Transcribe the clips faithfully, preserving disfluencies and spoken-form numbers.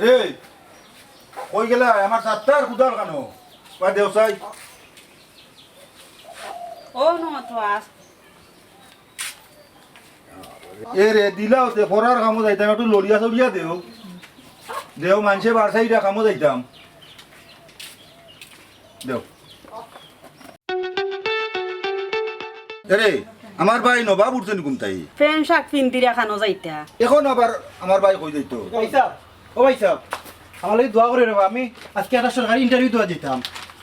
রে, কই গেলা? আমার ছাতার কুদাল কানো? বা দেও চাই। ও নমত আস। এ রে, দিলাও তে, পরার কামো যাইতাম, একটু লড়িয়া চড়িয়া দেও। দেও, মানষে বারসাইরা কামো যাইতাম। দেও। এরে, আমার ভাই নবাব উঠছে নি ঘুমতাই? প্যান্ট শার্ট পিন্দিরা কানো যাইতা? এখন আবার আমার ভাই কই যাইতো? ভাই সাহেব, ও ভাই সাহেব, আমার লাগি দোয়া করি রেবা, আমি আজকে একটা সরকারি ইন্টারভিউ দেওয়া যেতাম,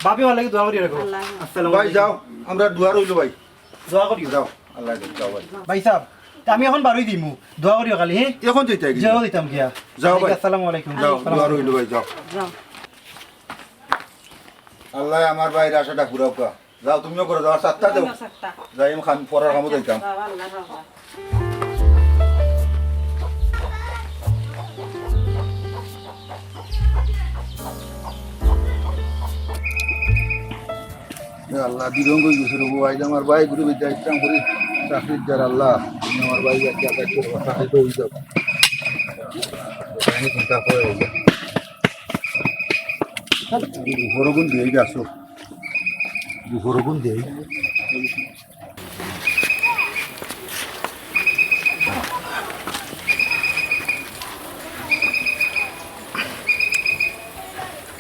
ভাবি আমার লাগি দোয়া করি রেবা। আল্লাহ। আসসালামু ভাই আলাইকুম। যাও, আমরা দোয়া রইল ভাই। দোয়া করি। যাও, আল্লাহ হাফেজ, যাও ভাই। ভাই সাহেব, তে আমি এখন বারই দিমু, দোয়া করিও খালি, হ্যাঁ? এখন যাইতে আগে। যাও দিতাম গিয়া। যাও ভাই। আসসালামু আলাইকুম। যাও, আসসালামু দোয়া আলাইকুম। রইল ভাই, যাও। যাও। আল্লাহ আমার ভাইর আশাটা পুরাউকা। যাও, তুমিও করো, যাও, ছাতা দেও। ছাতা। যাই, আমি খাম-, পরার কামো যাইতাম। যাও, আল্লাহ, আল্লাহ। এ আল্লাহ, দিরঙ্গ হয়ে গেছে রে, আইজ আমার ভাই ঘুরে বেঁচে আসতাম করি, চাকরির দ্বার আল্লাহ, তুমি আমার ভাই একটা কাজ করো, চাকরি তো হয়ে যাবে। আমি চিন্তা করে হইলে। বড় গুণ দিয়ে গেছো। দুপুর গুণ দেই।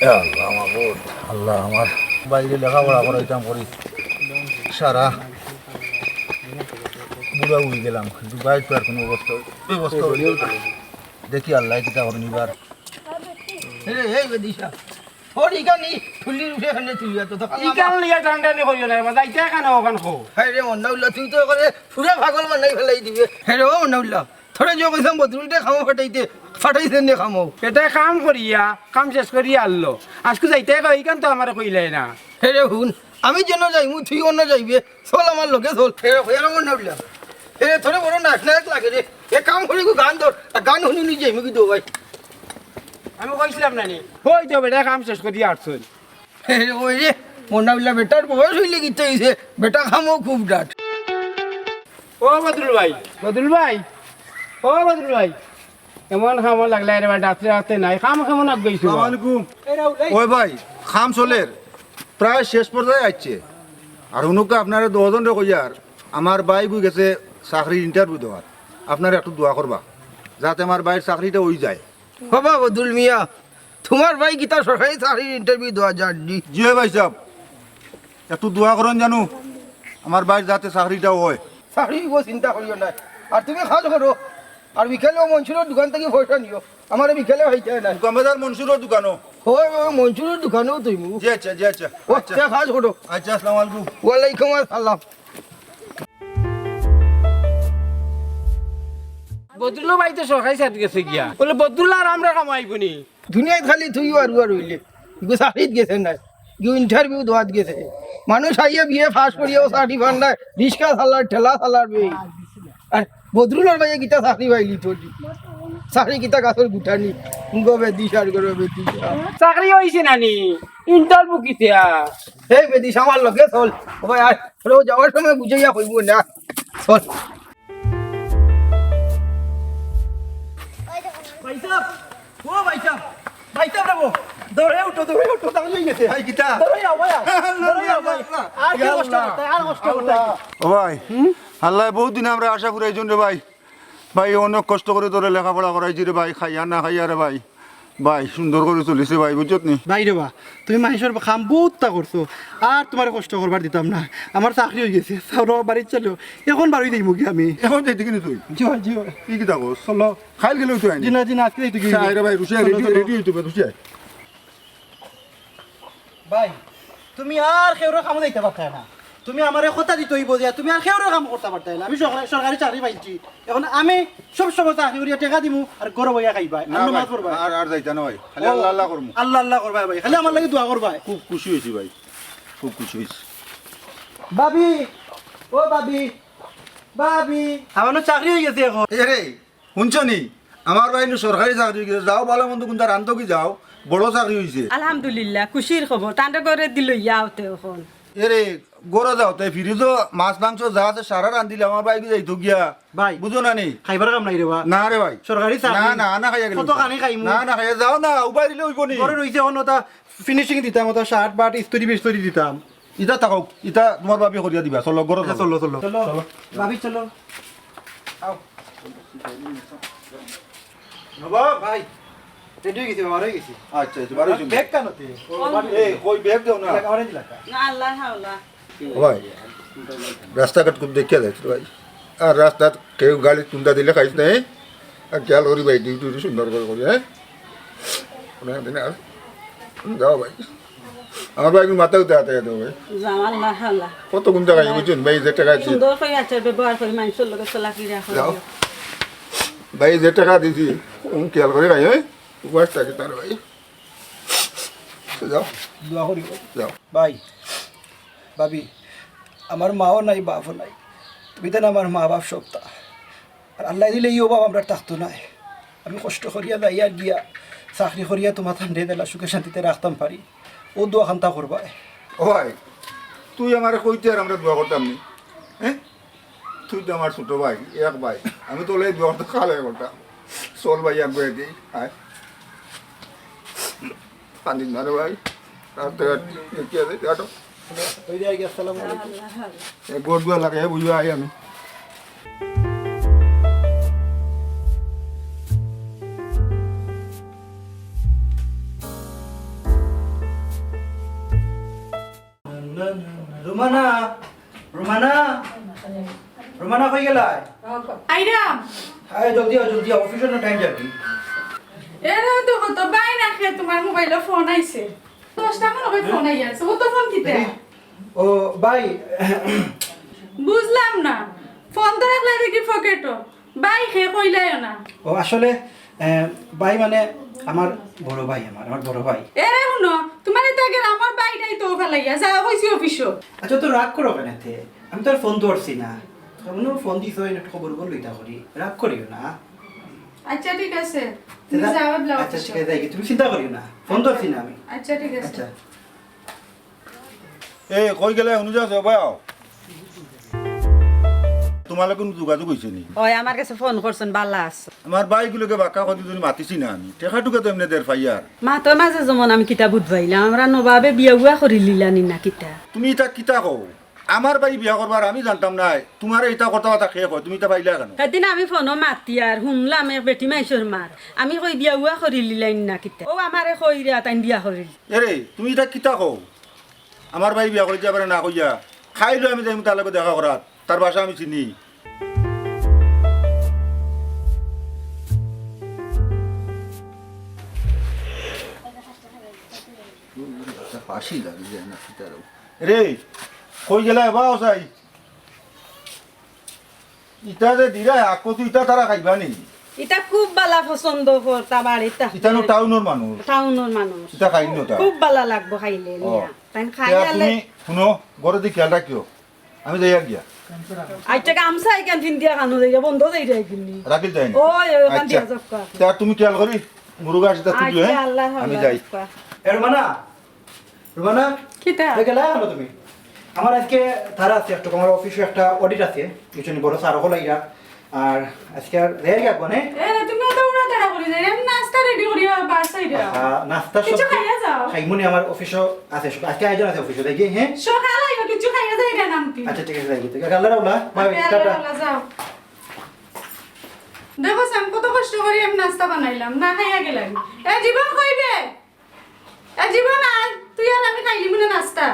এ আল্লাহ মাবুদ, আল্লাহ আমার ভাইরে লেখাপড়া করাইতাম করি, সারা বুড়া হয়ে গেলাম, কিন্তু ভাইর তো আর কোনো অবস্থা, ব্যবস্থা হইল না। দেখি আল্লাহ কিতা করুন এবার। এই, এই বেদিশা। ওর ইকান নি, ঠুলির উঠে এখানে তুলিয়া তো, তো কাল্লা ইকান মার। লিয়া টানটানি করিও না, এবার যাইতে কেন ওখান কো? হায় রে মন্নাউল্লাহ, তুই তো করে পুরা পাগল বানাই ফেলাই দিবে। হ্যাঁ রে ও মন্নাউল্লাহ, তোরে যে কইছলাম বদরুলরে কামো ফাটাইতে, ফাটাইছে নে কামো। এটা কাম করিয়া, কাম শেষ করিয়া আনলো। আজকে যাইতে কই, ইকান তো আমারে কইলাই না। হ্যাঁ রে হুন, আমি যেন যাইমু, তুই অন্য যাইবে। চল আমার লগে চল। এ, এ, এ, না উঠলা। এ, তোরে বড় নায়ক নায়ক লাগে রে। এ কাম করে গো গান ধর। আর গান শুনি নি যাইমু কি দো ভাই। আমি কইছিলাম না নি। ওই তো বেটা কাম শেষ করি আটছইন। এ, ওই রে, মন্নাউল্লাহ বেটার বয়স হইলে কিতা হইছে? বেটা কামও খুব ডাট। ও বদরুল ভাই, বদরুল ভাই, ও বদরুল ভাই। এমন কামো লাগলা রে বা, ডাকতে ডাকতে নাই, কাম কেমন আগ গইছে? আসসালামু আলাইকুম। ওই ভাই, কাম চলের, প্রায় শেষ পর্যায়ে আইছে। আর হুনুকা আপনারে দশজনরে কইয়ার, আমার ভাইগু গেছে চাকরির ইন্টারভিউ দেওয়ার, আপনারা একটু দোয়া করবা যাতে আমার ভাইর চাকরিটা অই যায়। বাবা বদরুল মিয়া, তোমার ভাই কিতা সরকারি চাকরির ইন্টারভিউ দেওয়া যার নি? জি অয় ভাই সাহেব, একটু দোয়া করইন জানু আমার ভাইর যাতে চাকরিটা অয়। চাকরি অইবো, চিন্তা করিও না। আর তুমি কাজ করো, আর বিকেলে ও মনসুরর দোকান থাকি পয়সা নিও, আমারে বিকেলে পাইতায় না। দোকান বাজার মনসুরর দোকানো? অয়, অয়, মনসুরর দোকানো তুমি। জি আচ্ছা, জি আচ্ছা। ও, আচ্ছা। তে কাজ করো। আচ্ছা, আসসালামু আলাইকুম। ওয়ালাইকুম আসসালাম। বদরুল ভাই তো সরকারি চাকরি গেছে গিয়া। বলে বদরুল আর আমরা কামাইবো নি। দুনিয়াত খালি তুই আর উয়ার হইলে। ইগু চাকরিত গেছে না। ইগু ইন্টারভিউ দেওয়াত গেছে। মানুষ আইয়া বিএ পাস করিয়া ও চাকরি পার না। রিক্সা চালার, ঠেলা চালার বে। আর বদরুলর ভাইয়ে কিতা চাকরি পাইলি তোর? চাকরি কিতা গাছর গুটানি? গো বেদিশা আর গো বেদিশা। চাকরি অইছে না নি? ইন্টারভিউ কিতা? এই বেদিশা আমার লগে চল। ও ভাই আয়। ও যাওয়ার সময় বুঝাইয়া কইবো না। চল। ভাইসাব, ও ভাইসাব, ভাইসাব রে গো, দৌড়ে উঠো, দৌড়ে উঠো, তাহলে হয়ে গেছে। ভাই, কিতা? দৌড়ে আও, ভাই, আও। দৌড়ে আও, ভাই। আর কি ইয়া কষ্ট আল্লাহ। করতে, আর কষ্ট করতে। আল্লাহ। ও ভাই, আল্লাহ, বহুত দিন আমরা আশা পুরাইছইন রে ভাই। ভাই, অনেক কষ্ট করি তোরে লেখাপড়া করাইছি রে ভাই, খাইয়া না খাইয়া রে ভাই। ভাই, সুন্দর করি চলিছে ভাই, বুঝছত নি? ভাই রে বা, তুমি মানষর কাম বহুততা করছো, আর তুমারে কষ্ট করবার দিতাম না। আমার চাকরি অই গেছে, চলো বাড়িত চলো, এখন বারই যাইমু কি আমি। এখন যাইতে কিনি তুই? জি ভাই, জি ভাই। কি কিতা কস? চলো। খাইল গেলে তুই আইনি। জি না, জি না, আজকে যাইতে কি? আচ্ছা, আরে ভাই, রুশিয়া চলো, রেডি, চলো। রেডি হইতে হবে, রুশিয়া। ভাই, তুমি আর কেউরর কামো যাইতা পারতায় না। তুমি আমারে কথা দিতে অইবো যে তুমি আর কেউরর কাম করতা পারতায় না। আমি সরকারি, সরকারি চাকরি পাইছি। এখন আমি সব সময় চাকরি করিয়া টেকা দিমু আর ঘরো বইয়া খাইবায়। আর না নমাজ ভাই, পড়বায়। আর, আর যাইতা না ভাই। খালি ও, আল্লাহ আল্লাহ করমু। আল্লাহ আল্লাহ করবায় ভাই। খালি আমার লাগি দোয়া করবায়। খুব খুশি অইছি ভাই। খুব খুশি অইছি। ভাবি, ও ভাবি, ভাবি। আমার চাকরি অই গেছে এখন। এ রে, হুনছো নি? আমার ভাই নু সরকারি চাকরি অই গেছে। যাও, ভালা মন্দ কুনতা রান্ধো কি যাও, বড় চাকরি অইছে। আলহামদুলিল্লাহ, খুশির খবর। তানরে ঘরে দি লইয়া আওতে অখন। এরে, ঘরো যাও, তে ফ্রিজো মাছ মাংস যা আছে সারা রান্ধিলে আমার ভাই যাইতো গিয়া। ভাই, বুঝো না নি? খাইবার কাম নাই রে বা। না রে ভাই। সরকারি চাকরি। না, না, না খাইয়া গেলাম। কত খানি খাইমু? না, না খাইয়া যাও না, উবাই দিলে অইবো নি। ঘরো রইছে অখন ওটা ফিনিশিং দিতাম, ওটা শার্ট বাট ইস্ত্রি বিস্ত্রি দিতাম। ইতা থাকো, ইতা তোমার ভাবি করিয়া দিবা। চলো, ঘরো হ্যাঁ, চলো। চলো, চলো। চলো। ভাবি, চলো। আও। নবাব। ভাই, রেডি অই গেছি, বাবা, অই গেছি। আচ্ছা, আচ্ছা, বারো জন। ব্যাগ কানোতে? ও, বাড়ি এই, কই ব্যাগ দাও না? লাগা, অরেঞ্জ লাগা। না, আল্লাহ হাওলা। ভাই, রাস্তাঘাট খুব দেখিয়া যাইস ভাই। আর রাস্তাত কেউ গাড়ি কুন্তা দিলে খাইস না, হ্যাঁ? আর খেয়াল করি ভাই, ডিউটি উটি সুন্দর করে করি, হ্যাঁ? কোনো দিন আর যাও ভাই। আমার ভাই, আমি মাথা উঠে হাতে দেবো ভাই। যাও, আল্লাহ, আল্লাহ। কত গুণ টাকা বুঝছেন ভাই, যে টাকা আছে। সুন্দর করে আচার ব্যবহার করি, মানুষের লগে চলাফেরা করি। যাও। ভাই, যে টাকা দিছি, উম, খেয়াল করে খাই, হ্যাঁ? উপবাস থাকে তার ভাই। যাও। দোয়া করি ভাই। যাও। ভাই, ভাবি, আমার মাও নাই, বাপও নাই। তুমি তো না আমার মা বাপ সবটা। আর আল্লাহ দিলে এই অভাব আমরা থাকতো নায়। আমি কষ্ট করিয়া যাইয়া গিয়া, চাকরি করিয়া তোমার ঠান্ডে দিলা সুখে শান্তিতে রাখতাম পারি। ও দোয়া খান্তা করবায়। ও ভাই, তুই আমারে কইতে আর আমরা দোয়া করতাম নি? হ্যাঁ? তুই তো আমার ছোট ভাই, এক ভাই। আমি তো লাই দোয়া করতে খালে করতাম। চল ভাই, এক ভাই দিই, আয়। পানি না রে ভাই। রাস্তাঘাট দেখি আছে, আটো। ওই যে আগে, আসসালামু আলাইকুম। এ, গোট গুয়া লাগে, বুঝবা, আই আমি। রুমানা, রুমানা, রুমানা কই গেলায়? আইরাম। আয়, জলদি আও, জলদি আও, অফিসর না টাইম যাবি। এরে তো কত ভাই না খে তোমার মোবাইলো ফোন আইছে। দশটা মনে হয় ফোন আইয়া আছে। ও তো ফোন কিতা? দেখি। ও, ভাই। বুঝলাম না। ফোন তো রাখলে দেখি পকেটো। ভাই খে কইলায়ও না। ও, আসলে, এ, ভাই মানে আমার বড় ভাই, আমার, আমার বড় ভাই। এরে হুনো, তোমার তো আগে আমার ভাইটাই তো ফালাইয়া যাওয়া কইছি অফিসো। আচ্ছা, তো রাগ করো কেনে তে? আমি তো আর ফোন ধরছি না। মনে হয় ফোন দিছো, এই একটু খবর বল লইতা করি। রাগ করিও না। আচ্ছা, ঠিক আছে। তুমি যাও, যাও আচ্ছা, অফিসো। ঠিক আছে, যাই গি। তুমি চিন্তা করিও না। ফোন ধরছি না আমি। আচ্ছা, ঠিক আছে। আচ্ছা। এ, কই গেলে? হুনো যাও, যাও, ভাই, আও। তোমার লগে কোনো যোগাযোগ হইছে নি? ওই, আমার কাছে ফোন করছেন, বালা আছে। আমার ভাই গুলোকে বাক্কা কত দিন মাতিছি না আমি। টেকা টুকা তো এমনি দের পাইয়ার। মাতর মাঝে যেমন আমি কিতা বুঝবাইলাম, আমরা নবাবে বিয়া উয়া করি লিলানি না কিতা? তুমি ইতা কিতা কও? আমার ভাই বিয়া করবার আমি জানতাম না। তোমারে ইতা কথা কথা খেয়ে কয়, তুমি ইতা পাইলা কেন? সেদিন আমি ফোনো মাতিয়ার হুনলাম এক বেটি মাইনষর মার। আমি কই বিয়া উয়া করি লিলাইন না কিতা? ও আমারে কইরা তাইন বিয়া করিল। এরে, তুমি ইতা কিতা কও? আমার ভাই বিয়া করি যাবার না কইয়া, খাইলো আমি যাইমু তার লগে দেখা করাত, তার বাসা আমি চিনি। ফাঁসি লাগি যায় না, কিতা রে? রে, কই গেলা বাও চাই? ইতা যে দিরা আকো তুই ইতা তারা খাইবা নি? ইতা খুব বালা পছন্দ করতা বাড়িত। ইতা নো টাউনর মানুষ। টাউনর মানুষ। ইতা খাইন না তা। খুব বালা লাগবো খাইলে ও। নিয়া। তাইন খাই ইয়া আলে। তুমি হুনো, ঘরে দি খেয়াল রাখিও। আমি যাই আর গিয়া। আচ্ছা, গামছা এখান ফিন দিয়া কানো যাই, বন্ধ যাই রে কিনি। রাখিল তাই না? ওই, ওই, ওখান আচ্ছা। দিয়া যাও কা। তা তুমি খেয়াল করি, মুরুগা আসে তা তুই, আচ্ছা, হ্যাঁ? আল্লাহ, আমি আল্লাহ যাই। রাখবা। এ রুমানা, রুমানা, কিতা? এ গেলা কেন তুমি? আমার আজকে তারা আছে একটু, আমার অফিসে একটা অডিট আছে, কিছু বড় স্যার হকল আইরা। আর আজকে আর রেল গেল নে? এ, তুমি তো উড়া তাড়া করি যাই, আমি নাস্তা রেডি করি আর বাস আইরা। আহা, নাস্তা কিছু সব খাইয়া যাও। খাইমুনি আমার অফিসও আছে, সব আজকে আয়োজন আছে অফিসে, দেখি, হ্যাঁ? সকাল আইও, কিছু খাইয়া যাই রে নামতি। আচ্ছা, ঠিক আছে, যাই। ঠিক আছে, আল্লাহ রাউলা, বাই, আচ্ছা, টাটা। আল্লাহ রাউলা, যাও। দেখো, আমি কত কষ্ট করি আমি নাস্তা বানাইলাম, না খাইয়া গেলাম। এ জীবন কইবে? এ জীবন আয়, তুই আর আমি খাইলি মনে নাস্তা।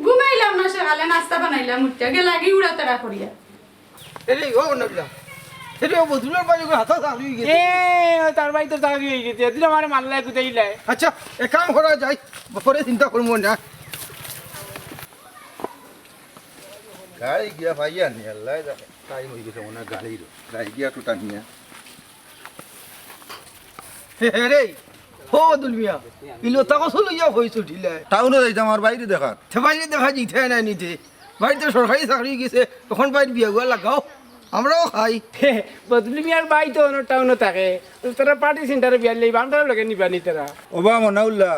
ঘুমাইলাম না সকালে, নাস্তা বানাইলাম, উঠিয়া গেলাগি উড়াতাড়া করিয়া। এরে, ও নবলা। এরে, ও বদরুলর ভাই ওগুলো হাতা চাকরি হয়ে গেছে। এ, তার ভাই তো চাকরি হয়ে গেছে। এদিন আমার মাল্লায় কোথায় লাই? আচ্ছা, এক কাম করা যায়, পরে চিন্তা করবো না। গাড়ি গিয়া ভাইয়া নি, আল্লাহ জানে। টাইম হয়ে গেছে মনে হয় গাড়িরও। গাড়ি গিয়া তো টানিয়া। হে, হে রে, ও দুলমিয়া, ইলো তাকো চলো ইয়া হই ছুটিলে। টাউনো যাইতাম আমার বাইরে দেখাত। তে বাইরে দেখা জিতে নাই নিতে। বাড়িতে সরকারি চাকরি গেছে, এখন বাইরে বিয়া গুয়া লাগাও, আমরাও খাই। হে, বদলি মিয়ার ভাই তো অন্য টাউনো থাকে, তারা পার্টি সেন্টারে বিয়া লইবা, আমরাও লগে নিবা নি তারা। ওবা মনাউল্লাহ,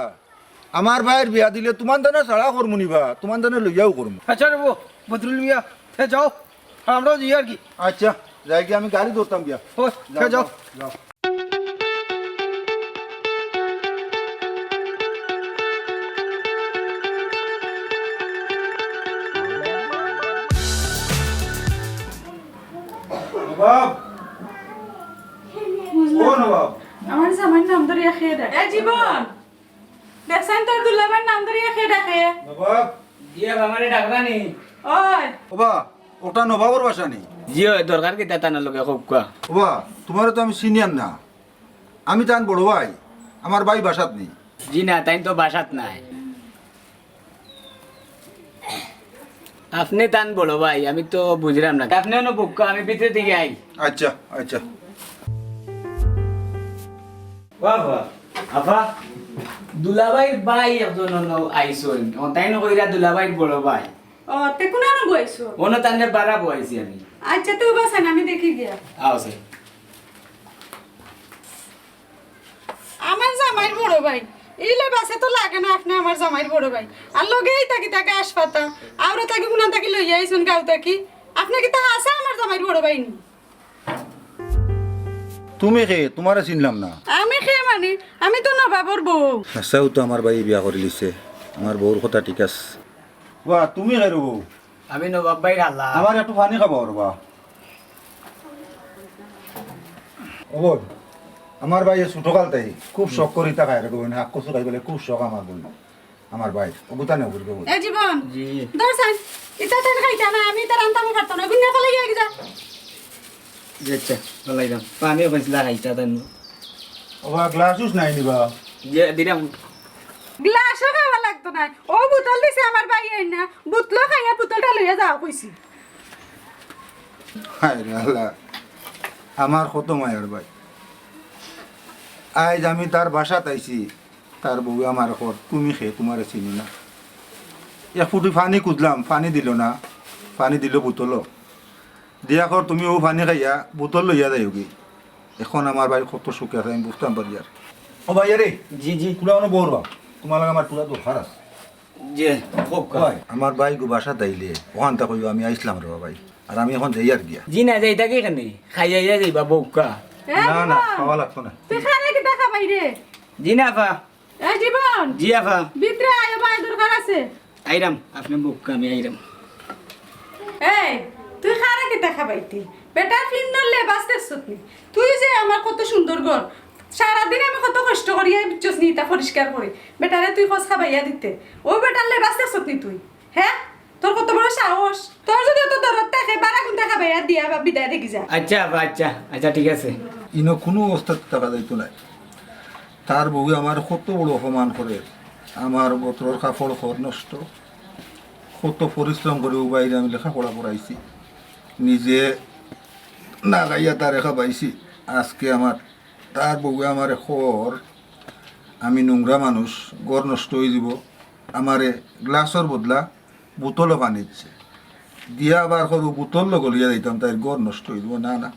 আমার ভাইর বিয়া দিলে তুমার দানে ছাড়া করমু নি বা, তুমার দানে লইয়াউ করমু। আচ্ছা রে বো, বদরুল মিয়া, তে যাও, আর আমরাও যাই আর কি। আচ্ছা, যাই গিয়া, আমি গাড়ি ধরতাম গিয়া। ও, তে যাও। যাও। নবাব। ও নবাব। আমার জামাইর নাম ধরিয়া কে ডাকে? এ জীবন, দেখছইন তোর দুলাভাইর নাম ধরিয়া কে ডাকে? নবাব। জি, আমারে ডাকরা নি? ওই। ওবা, ওটা নবাবর বাসা নি? জি, ওই দরকার কিতা তান লগে কউক্কা? ওবা, তুমারে তো আমি চিনিয়ার না। আমি তান বড় ভাই, আমার ভাই বাসাত নি। জি না, তাইন তো বাসাত নাই। আপনে তান বড় ভাই, আমি তো বুঝরাম না। আপনে অনো বউক্কা, আমি ভিতরে থাকি আই। আচ্ছা, আচ্ছা। বাহ, বাহ। আফা, দুলাভাইর ভাই একজন অনো আইছইন। ও তাইন কইরা দুলাভাইর বড় ভাই। ও, তে কুনানো বইছো? অনো তানরে বারা বওয়াইছি আমি। আচ্ছা, তে উবা চাইন, আমি দেখি গিয়া। আও চাইন। আমার জামাইর বড় ভাই। ই লেবাসে তো লাগে না আপনে আমার জামাইর বড় ভাই। আর লগে ইতা কিতা ঘাস পাতা। আওরা থাকি কুনান থাকি লইয়া আইছইন গাঁও থাকি। আপনে কিতা হাছা আমার জামাইর বড় ভাই নি? তুমি কে? তুমারে চিনলাম না। আমি কে মানে? আমি তো নবাবর বউ। হাছাউ তো আমার ভাইয়ে বিয়া করিলিছে। আমার বউর কথা ঠিক আছে। ওবা, তুমি কে রে বউ? আমি নবাব ভাইর হালা। আমারে একটু পানি খাবাও রে বা। ও বউ, আমার ভাইয়ে ছোটকাল থাকি খুব শখ করি ইতা খায় রে বউ, আখ কচু খাইবলে খুব শখ আমার বউ। আমার ভাইর, ও গুতা নেও বউ। এ জীবন, জি। ধর চাইন, ইতা তাইন খাইতা না, আমি ইতা রানতাম পারতাম না, গুন্না ফালাই গিয়া যা। জি, আচ্ছা, ফালাইরাম। পানিও কইছিলা খাইতা তাইন। ওবা, গ্লাস উস নাই নি বা? জি, দিরাম। গ্লাসও খাওয়া লাগতো না। ও বোতল দিছে আমার ভাইয়ে না, বোতলও খাইয়া বোতলটা লইয়া যাও কইছি। হায় রে আল্লাহ, আমার কত মায়ার ভাই। আইজ আমি তার বাসাত আইছি, তার বউয়ে আমারে কর, "তুমি কে? তুমারে চিনি না।" এক ফুটি পানি খুজলাম, পানি দিলো না, পানি দিলো বোতলো। দিয়া কর, "তুমি অউ পানি খাইয়া বোতল লইয়া যাইওগি।" এখন আমার ভাই কত সুখে আছে, আমি বুঝতাম পারি আর। ও ভাইয়ারে, জি, জি। কুলা অনো বউর বা, তুমার লগে আমার পুরা দরকার আছে। জি, কউক্কা। ভাই, আমার ভাইগু বাসাত আইলে অখানতা কইও আমি আইছলাম রে বা ভাই। আর আমি এখন যাইয়ার গিয়া। জি না, যাইতা কিখানে? খাইয়া যাইবা বউক্কা। এ না, না, জীবন, খাওয়া লাগতো না। তুই খাইলে কিতা খাবাইরে? জি না, আফা। এ জীবন। জি, আফা। ভিতরে আয়, ভাই, দরকার আছে। আইরাম, আপনে বউক্কা, আমি আইরাম। এই, তুই কারে কিতা খাবাইতে? বেটার ফিন্দর লেবাস দেখছত নি? তুই যে আমার কত সুন্দর ঘর, সারাদিন আমি কত কষ্ট করি এই বুঝছস নি ইতা পরিষ্কার করি। বেটারে তুই কস খাবাইয়া দিতে। ও বেটার লেবাস দেখছত নি তুই? হে? তোর কত বড় সাহস? তোর যদি অত দরদ থাকে, বারা কুন্তা খাবাইয়া দিয়া বা বিদায় দেখি যা। আচ্ছা, আফা, আচ্ছা, আচ্ছা, ঠিক আছে। ইনো কুনু অবস্থাত থাকা যাইতো নায়। তার বউয়ে আমারে কত বড় অপমান করের। আমার বত্রর কাপড় খর নষ্ট। কত পরিশ্রম করি অউ ভাইরে আমি লেখাপড়া করাইছি। নিজে না খাইয়া তারে খাবাইছি। আজকে আমার, তার বউয়ে আমারে কর, আমি নোংরা মানুষ, ঘর নষ্ট অইযিবো। আমারে গ্লাসর বদলা বোতলো পানি দিছে। দিয়া আবার কর বোতল লগে লইয়া যাইতাম, তাইর ঘর নষ্ট অইযিবো। না, না।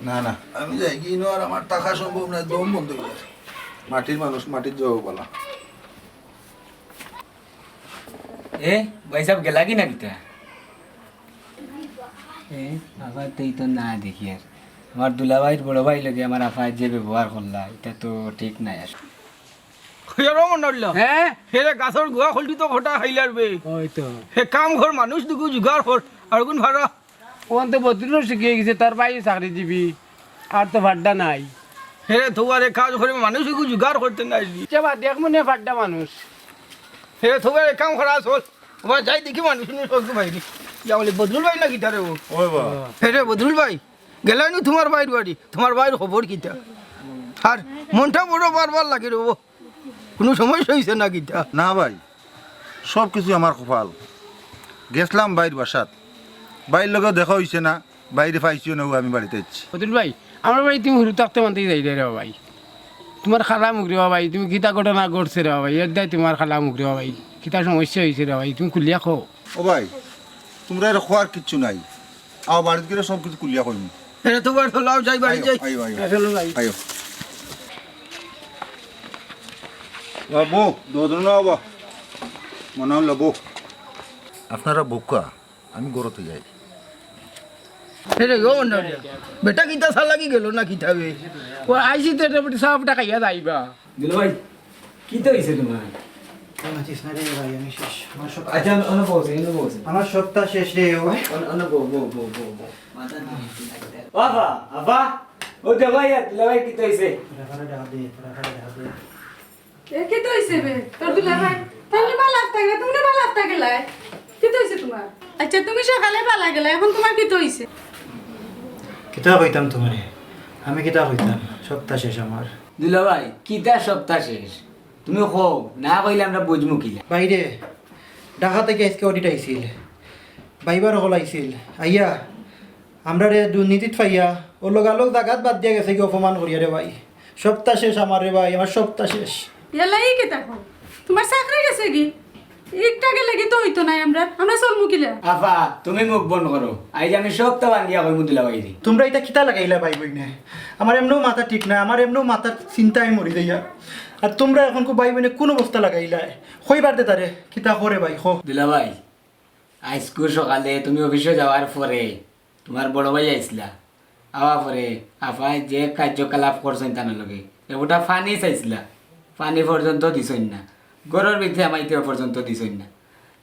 না, না। আমি যাই গি, ইনো আর আমার থাকা সম্ভব নায়, দম বন্ধ অইযার। মাটির মানুষ, মাটিত যাওয়া বালা। এ, ভাইসাব গেলা কি না কিতা? এ, আফায় তো না দেখি আর। আমার দুলাভাইর বড় ভাইর লগে আমার আফায় যে ব্যবহার করলা, ইটা তো ঠিক নায় আর। হইয়ারও মনে হইল। হ্যাঁ? হেরে গাছর গুয়া খলটি তো খটা খাইলার বে। ওই তো। হে কাম কর, মানুষ দুগু জুগাড় কর, আর গুন ভাড়া। অখন তো বদরুলও শিখিয়া গেছে, তার ভাইও চাকরিজীবী, আর তো ফাড্ডা নাই। হেরে থৌয়ারে কাজ করে মানুষ দুগু জুগাড় করতে নাই। ইটা বাদ এক মনে ফাড্ডা মানুষ। হেরে থৌয়ারে কাম করা চল। ওবা যাই দেখি মানুষ নিয়ে সব বাইরে। যা বলে বদরুল ভাই না কিতা রে ও? ওই বা। হেরে বদরুল ভাই। গেলায় নু তুমার ভাইর বাড়ি, তুমার ভাইর খবর কিতা? আর মনটা বড় বারবার লাগে রে ও, কুনু সমস্যা অইছে না কিতা? না ভাই, সব কিছু আমার কপাল। গেছলাম ভাইর বাসাত, ভাইর লগে দেখা অইছে না, ভাইরে পাইছিও না, অউ আমি বাড়িত আইছি। অতুল ভাই, আমার ভাই তুমি হুরু থাকতে মানতেই যাই রে ভাই। তুমার খালা মুখ রে ভাই, তুমি কিতা ঘটনা ঘটছে রে ভাই, এর দায় তুমার খালা মুখ রে ভাই, কিতা সমস্যা অইছে রে ভাই, তুমি খুলিয়া কও। ও ভাই, তুমরারে কওয়ার কিচ্ছু নাই। আও, বাড়িত গেলে সব কিছু খুলিয়া কইমু। এ, তুমার তো লাও যাই, বাড়ি আইও, যাই। আইও, আইও। এ, চলো যাই। আইও। বাবু, দুধ না বাবা, মনে হলো বউ। আপনারা বউক্কা, আমি ঘরো যাই। এরে, ও না রে। বেটা কিতা চালাকি গেল না কিতা বে? ও আইছি তো, এটা বেটা সাফটা খাইয়া যাইবা। দুলাভাই, কিতা অইছে তুমার? আর মাতিস না রে ভাই, আমি শেষ। আমার সব আচ্ছা, অনো বসে, অনো বসে। আমার সপ্তাহ শেষ রে ভাই। অনো, অনো বউ, বউ, বউ, বউ, বউ। মাথা না, মাথা না। বাবা, বাবা, ও দুলাভাই, দুলাভাই কিতা অইছে? ফটাফট ডাক দে, ফটাফট ডাক দে। এ, কিতা অইছে বে? তোর দুলাভাই? তাইলে বালা থাকলে, তুমি বালা থাকলে। কিতা অইছে তুমার? আচ্ছা, তুমি সকালে বালা গেলা, এখন তুমার কিতা অইছে? কিতা কইতাম তুমারে? আমি কিতা কইতাম? সপ্তাহ শেষ আমার। দুলাভাই, কিতা সপ্তাহ শেষ? তুমি কও, না কইলে আমরা বুঝমু কিলা? বাইরে, ঢাকা থাকি আইজকে audit আইছিল। ভাইবার অকল আইছিল। আইয়া, আমরারে দুর্নীতিত পাইয়া, ও লগালগ জাগাত বাদ দিয়া গেছে কি অপমান করিয়া রে ভাই। সপ্তাহ শেষ আমার রে ভাই, আমার সপ্তাহ শেষ। ইয়াল্লা, ই কিতা কও? তুমার চাকরি গেছে কি? ইটা গেলে কি তো অইতো নায় আমরার? আমরা চলমু কিলা? আফা, তুমি মুখ বন্ধ করো। আইজ আমি সবটা ভাঙ্গিয়া কইমু দুলাভাইরে। তুমরা ইটা কিতা লাগাইলা ভাই বইনে? আমার এমনেও মাথা ঠিক না, আমার এমনেও মাথার চিন্তায় মরি যাইয়া। আর তুমরা এখন কু ভাই বইনে কুন অবস্থা লাগাইলা? কইবার দে তারে, কিতা করে ভাই, কও। দুলাভাই, আইজকু সকালে তুমি অফিসো যাওয়ার পরে তুমার বড় ভাই আইছলা, আওয়ার পরে আফায় যে কার্যকলাপ করছইন তান লগে, একটা পানি চাইছলা, পানি পর্যন্ত দিছইন না, ঘরর ভিতরে হামাইতে পর্যন্ত দিছইন না।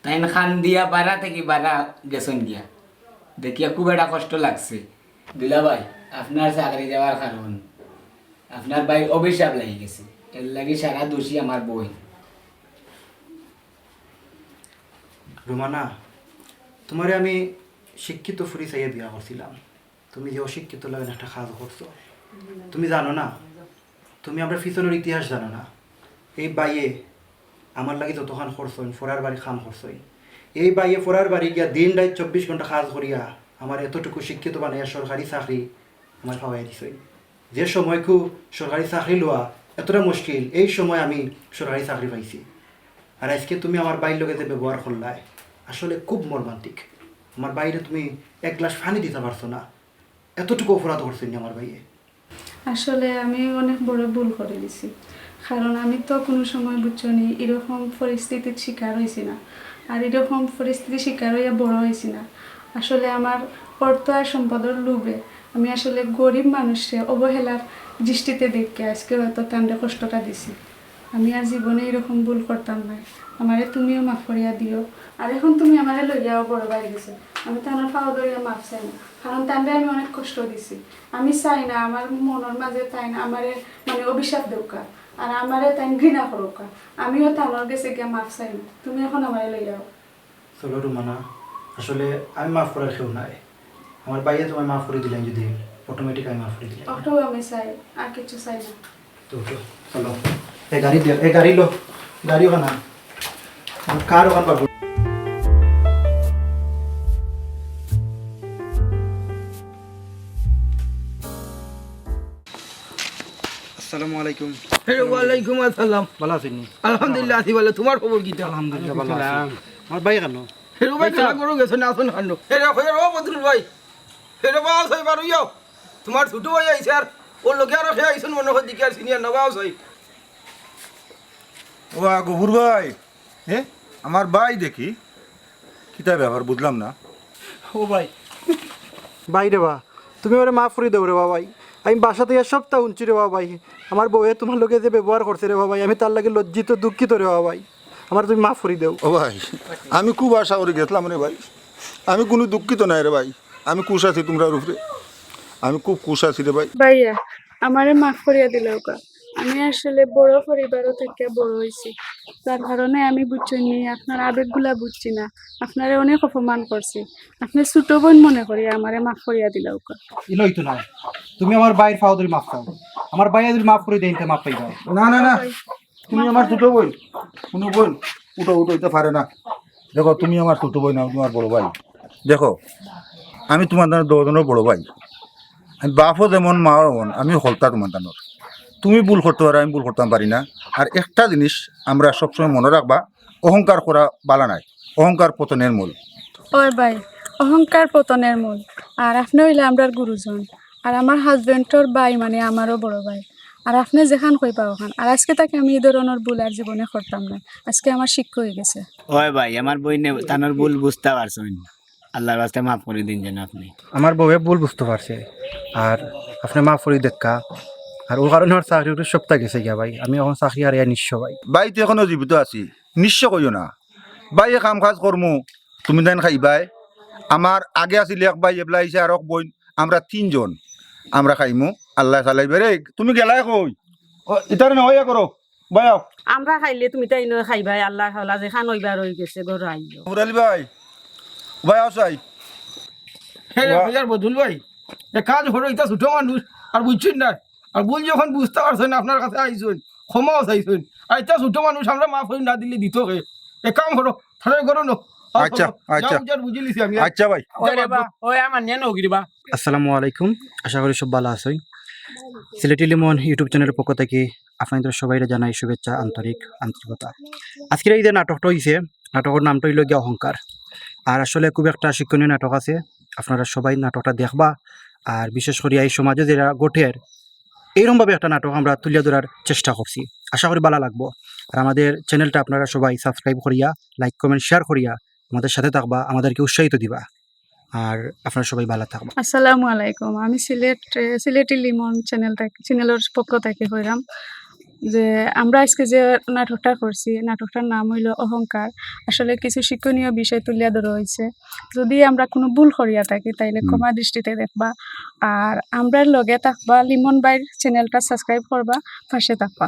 তাইন কান্দিয়া বারা থাকি বারা গেছইন গিয়া, দেখিয়া খুব একটা কষ্ট লাগছে। দুলাভাই, আপনার চাকরি যাওয়ার কারণ আপনার ভাইর অভিশাপ লাগি গেছে, এর লাগি সারা দোষী আমার বইন। রুমানা, তুমারে আমি শিক্ষিত ফুরি চাইয়া বিয়া করছিলাম, তুমি যে অশিক্ষিত লাগেন একটা কাজ করছো, তুমি জানো না, তুমি আমরার পিছনর ইতিহাস জানো না। এই ভাইয়ে আমার লাগি যতখান করছইন, ফরার বাড়ি কাম করছইন, এই ভাইয়ে ফরার বাড়ি গিয়া দিন রাইত চব্বিশ ঘন্টা কাজ করিয়া আমার এতটুকু শিক্ষিত বানাইয়া সরকারি চাকরি আমার পাওয়াই দিছইন। যে সময়কু সরকারি চাকরি লওয়া এতটা মুশকিল, এই সময় আমি সরকারি চাকরি পাইছি। আর আইজকে তুমি আমার ভাইর লগে যে ব্যবহার করলায়, আসলে খুব মর্মান্তিক। আমার ভাইরে তুমি এক গ্লাস পানি দিতা পারছো না, এতটুকু অপরাধ করছইন নি আমার ভাইয়ে। আসলে আমি অনেক বড় ভুল করি দিছি, কারণ আমি তো কুনু সময়, বুঝছো নি, ইরকম পরিস্থিতির শিকার অইছি না, আর ইরকম পরিস্থিতির শিকার অইয়া বড় অইছি না। আসলে আমার অর্থ আর সম্পদর লোভে আমি আসলে গরিব মানুষরে অবহেলার দৃষ্টিতে দেখিয়া আইজকে হয়তো তানরে কষ্টটা দিছি। আমি আর জীবনে ইরকম ভুল করতাম নায়। আমারে তুমিও মাফ করিয়া দিও। আর এখন তুমি আমারে লইয়াও বড় ভাইর গেছে। আমি তানর পাও ধরিয়া মাফ চাইমু, কারণ তানরে আমি অনেক কষ্ট দিছি। আমি চাই না আমার মনর মাঝে তাইন আমারে, মানে, অভিশাপ দেউক্কা, আর আমারে তাইন ঘৃণা করউক্কা। আমিও তানর গেছে গিয়া মাফ চাইমু। তুমি এখন আমারে লইয়াও। চলো রুমানা, আসলে আমি মাফ করার কেউ নাই। আমার ভাইয়ে তুমায় মাফ করি দিলাইন যদি, automatic আমি মাফ করি দিলাইন। ওটাও আমি চাই, আর কিছু চাই না। তো, তো, চলো। এ গাড়ি দে, এ গাড়ি লো, গাড়ি ওখান। কার ওখান পাবো? আসসালামু আলাইকুম। এ, ওয়ালাইকুম আসসালাম। ভালা আছইন নি? আলহামদুলিল্লাহ, আছি ভালা। তুমার খবর কিতা? আলহামদুলিল্লাহ, ভালা আছি। আমার ভাই কেনে? এরে ভাই, ভাই, তোরা গরু গেছো না, আসুন হানো। এরে, এরে, ও বদরুল ভাই। এরে বাবা, সই বার অইও। তুমার ছোট ভাই আইছে আর ওর লগে আরো কে আইছইন মনে হয়, দেখি আর চিনি আর না, বাবা, সই। ও, আ, গফুর ভাই। হে? আমার ভাই দেখি। কিতা ব্যাপার, বুঝলাম না। ও ভাই। ভাই রে বা, তুমি আমারে মাফ করি দেও রে বা ভাই। আমি বাসাত ইয়া সবটা হুনছি রে বা ভাই। আমার বউয়ে তুমার লগে যে ব্যবহার করছে রে বা ভাই, আমি তার লাগি লজ্জিত, দুঃখিত রে বা ভাই। আমারে তুমি মাফ করি দেও। ও ভাই, আমি খুব আশা করি গেছলাম রে ভাই। আমি কুনু দুঃখিত নায় রে ভাই। আমি খুশ আছি তুমরার উপরে। আমি খুব খুশ আছি রে ভাই। ভাইয়া, আমারে মাফ করিয়া দিলাউক্কা। আমি আসলে বড় পরিবারও থাকিয়া বড় অইছি। যার কারণে আমি, বুঝছইন নি, আপনার আবেগগুলা বুঝছি না। আপনারে অনেক অপমান করছি। আপনে ছোট বইন মনে করি আমারে মাফ করিয়া দিলাউক্কা। ইলা অইতো নায়। তুমি আমার ভাইর পাও ধরি মাফ চাও। আমার ভাইয়ে যদি মাফ করি দেইন, তে মাফ পাইবা। না, না, না। তুমি আমার ছোট বইন। কুনু বইন, উঠো, উঠো, ইতা পারে না। দেখো, তুমি আমার ছোট বইন, আমি তুমার বড় ভাই। দেখো, আমি তুমার দুইজনর বড় ভাই। আমি বাপও যেমন, মাও এমন, আমি হকলতা তুমার দানোর। তুমি ভুল করতে পারো, আমি ভুল করতাম পারি না। আর একটা জিনিস আমরা সবসময় মনো রাখবা, অহংকার করা ভালা নায়, অহংকার পতনের মূল। ওই ভাই, অহংকার পতনের মূল। আর আপনে অইলা আমরার গুরুজন, আর আমার husbandর ভাই মানে আমারও বড় ভাই। আর আপনে যেখান কইবা ওখান। আর আজকে থাকি আমি ই ধরনর ভুল আর জীবনে করতাম না। আজকে আমার শিক্ষা অই গেছে। ওই ভাই, আমার বইনে তানর ভুল বুঝতা পারছইন। আল্লার ওয়াস্তে মাফ করি দিন যেন আপনে। আমার বউয়ে ভুল বুঝতা পারছে, আর আপনে মাফ করি দেউক্কা। আর অউ কারণে আমার চাকরি উকরি সবতা গেছে গিয়া ভাই, আমি অখন চাকরি হারাইয়া নিঃস্ব ভাই। ভাই, তুই এখনো জীবিত আছি, নিঃস্ব কইও না। ভাই, এ কাম কাজ করমু, তুমি তাইন খাইবায়। আমার আগে আছিল এক ভাই, এবলা আইছে আরক বইন, আমরা তিনজন, আমরা খাইমু, আল্লায় চালাইবা রে। তুমি গেলায় কই? ও, ইতারে না, অইয়া করো, ভাই আও। আমরা খাইলে তুমি তাইন খাইবায়, আল্লার হাওলা যেখান অইবার অই গেছে, ঘরো আইও। মুরালি ভাই, ভাই আও চাই। হে রে, ওয়া- ভাই আর বদুল ভাই, এ কাজ করো, ইতা ছোট মানুষ, আর বুঝছইন না, আর ভুল যখন বুঝতা পারছইন, আপনার কাছে আইছইন, ক্ষমাও চাইছইন, আর ইতা ছোট মানুষ, আমরা মাফ করি না দিলে দিতো কে? এ কাম করো, তাড়াতাড়ি করো না। আও, আচ্ছা, করো। আচ্ছা। যাও, যাও, বুঝিলিছি আমি। আচ্ছা ভাই। ওই রে বা, ওই আমার নিয়ে নগিরি বা। আসসালামু আলাইকুম, আশা করি সব ভালা আছইন। সিলেটি লিমন YouTube channel-র পক্ষ থাকি আপনাইনতর সবাইরে জানাই শুভেচ্ছা, আন্তরিক আন্তরিকতা। আজকের এই যে নাটকটা অইছে, নাটকর নামটা অইলো গিয়া অহংকার। আর আসলে খুব একটা শিক্ষণীয় নাটক আছে, আপনারা সবাই নাটকটা দেখবা। আর বিশেষ করি এই সমাজো যেটা ঘটের, এইরকম ভাবে একটা নাটক আমরা তুলিয়া ধরার চেষ্টা করছি, আশা করি ভালা লাগবো। আর আমাদের channel-টা আপনারা সবাই subscribe করিয়া, like, comment, share করিয়া আমাদের সাথে থাকবা, আমাদেরকে উৎসাহিত দিবা। আর আপনারা সবাই ভালা থাকবা। আসসালামু আলাইকুম, আমি সিলেট, এ, সিলেটি লিমন channel থাকি, channel-র পক্ষ থাকি কইরাম যে আমরা আজকে যে নাটকটা করছি, নাটকটার নাম অইলো অহংকার। আসলে কিছু শিক্ষণীয় বিষয় তুলিয়া ধরা অইছে। যদি আমরা কুনু ভুল করিয়া থাকি, তাইলে হুম। ক্ষমা দৃষ্টিতে দেখবা। আর আমরার লগে থাকবা, লিমন ভাইর channel-টা subscribe করবা, পাশে থাকবা।